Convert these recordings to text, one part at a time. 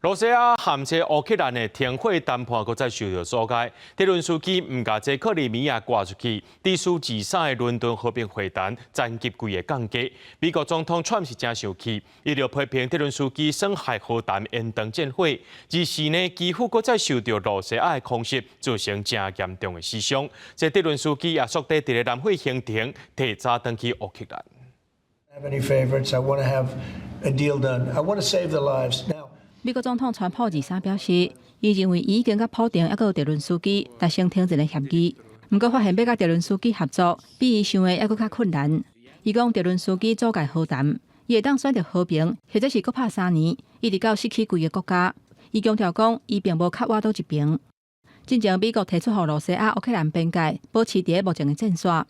羅西亞和這烏克蘭的停火談判閣再受著阻礙，澤倫斯基毋共這克里米亞割出去，致使二三的倫敦和平會談層級規个降低。美國總統川普是誠生氣，伊就批評澤倫斯基耍害和談延長戰火，而是呢基輔閣再受著羅西亞的空襲，造成誠嚴重的死傷。這澤倫斯基也速底佇咧南非行程，提早轉去烏克蘭。 Have any favorites? I want to have a deal done. I want to save the lives now. 美國總統川普二三表示，伊認為伊已經佮普丁抑閣澤倫斯基達成停戰的協議，毋過發現欲佮澤倫斯基合作，比伊想的抑閣較困難。伊講澤倫斯基阻礙和談，伊會當選擇和平，或者是閣拍3年，一直到失去規个國家。伊強調講，伊並無較倚佗一邊。進前美國提出予羅西亞烏克蘭邊界保持佇目前的戰線，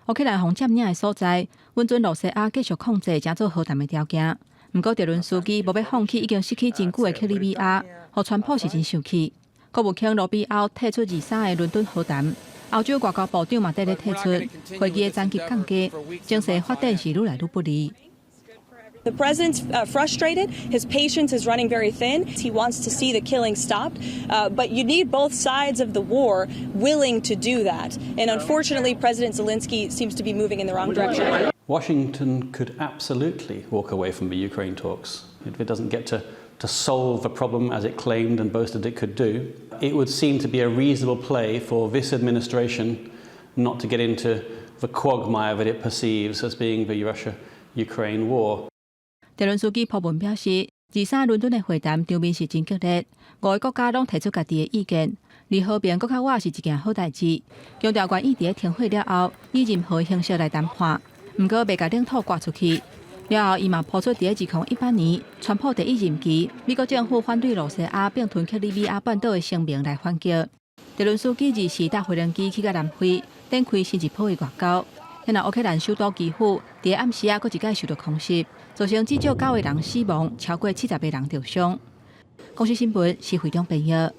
烏克蘭予佔領的所在，允准羅西亞繼續控制，成做和談的條件。毋過澤倫斯基無欲放棄已經失去真久的克里米亞，予川普是真生氣。國務卿羅比歐退出二三的倫敦和談，歐洲外交部長嘛綴咧退出，會議的層級降低，情勢發展是愈來愈不利。 The president's frustrated. His patience is running very thin. He wants to see the killing stopped. But you need both sides of the war willing to do that. And unfortunately, President Zelensky seems to be moving in the wrong direction. Washington could absolutely walk away from the Ukraine talks if it doesn't get to solve the problem as it claimed and boasted it could do. It would seem to be a reasonable play for this administration not to get into the quagmire that it perceives as being the Russia-Ukraine war. 澤倫斯基鋪文表示，二三倫敦的會談場面是真激烈，五个國家攏提出家己的意見，離和平閣較倚是一件好代誌。強調願意佇咧停火了後，以任何形式來談判，毋過袂共領土割出去。了後，伊嘛拋出佇咧2018年，川普第一任期，美國政府反對羅西亞併吞克里米亞半島的聲明來反擊。澤倫斯基二四搭飛行機去到南非，展開新一波的外交。現在烏克蘭首都基輔佇暗時仔閣一擺受著空襲，造成至少九個人死亡，超過70個人著傷。公視新聞是會長編譯。